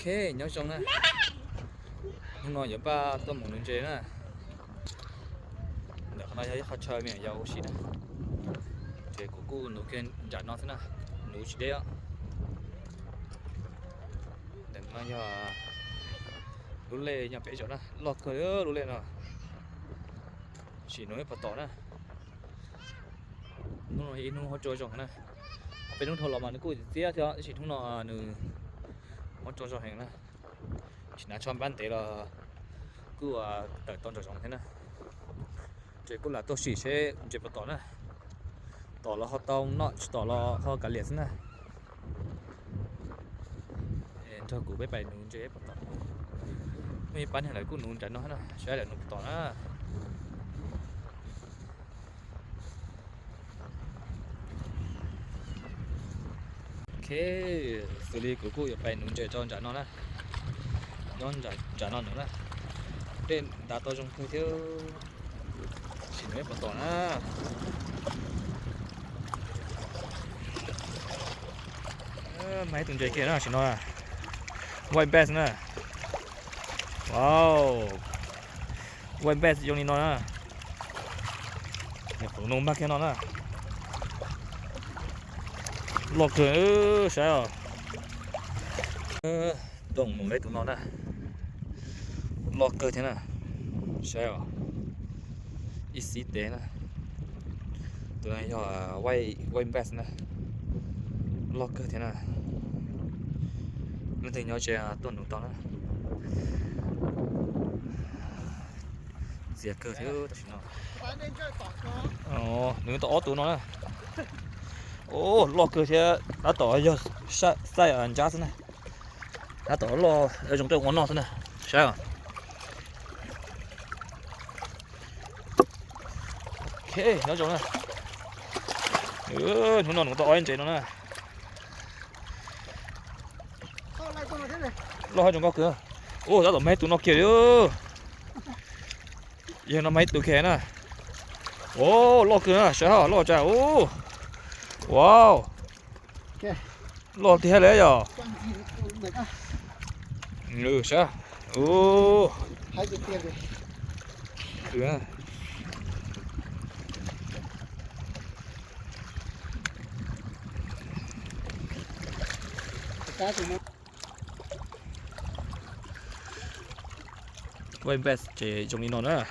Nyob zoo na, hnub no yuav npaj tuaj mus nuv ntses na. Ntawm qhov no yog ib qho chaw me nyuam yaus ua si na. Ces kuv kuj nuv kiag nram no xwb na, nuv tsis deb os. Ntawm no yog lub lej nyob pem zos na, loj kawg lub lej no. Sim nuv ib puas tom na. Hnub no ib hnub huab cua zoo na. Peb hnub dhau los mas nws kuj txiab thiab, tab sis hnub no nws huab cua zoo heev na. Tsis hnav tsho npab ntev los kuj tawm tau nram zoov thiab na. Ces kuj lam tuaj sim seb ntses puas tom na. Tom los ho tau noj, tsis tom los ho kav liam xwb na. Nrog kuv peb pais nuv ntses puas tom. Muaj ib pab neeg lawv kuj nuv nram no na, saib lawv nuv puas tom na. Ok, xws li kuv kuj yuav pais nuv ntses rau nram no na. Nyob nram no nuv na. Dej ntav tau zoo kawg thiab. Sim nuv ib puas tom na. Mag ib tug ntses kiag na, sim no. White bass na. Wow. White bass zoo li no na. Nyuam qhuav nug npaj kiag no na. Loj kawg, saib os. Tuaj mus ib tus no na. Loj kawg thiab na. Saib os. Ib xib tes na. Tus no yog white bass na. Loj kawg thiab na. Leej twg nyob tsev tuaj nuv tau na. Txias kawg thiab tam sim no. Nws tau ob tug no na. Loj kawg thiab, tab tom yog xaij ntsab xwb na. Tab tom loj zoo tej ua noj xwb na. Saib os. Ok, nyob zoo na. Hnub no nuv tau ob ntses no na. Loj hab zoo nkauj kawg. Ua tab tom mag ib tug no kiag li. Yog no mag ib tug kiag na. Ua loj kawg na, saib hab loj tsa. Ua, wow. Loj tiag li yog. Saib. Ua. White bass ces zoo li no na.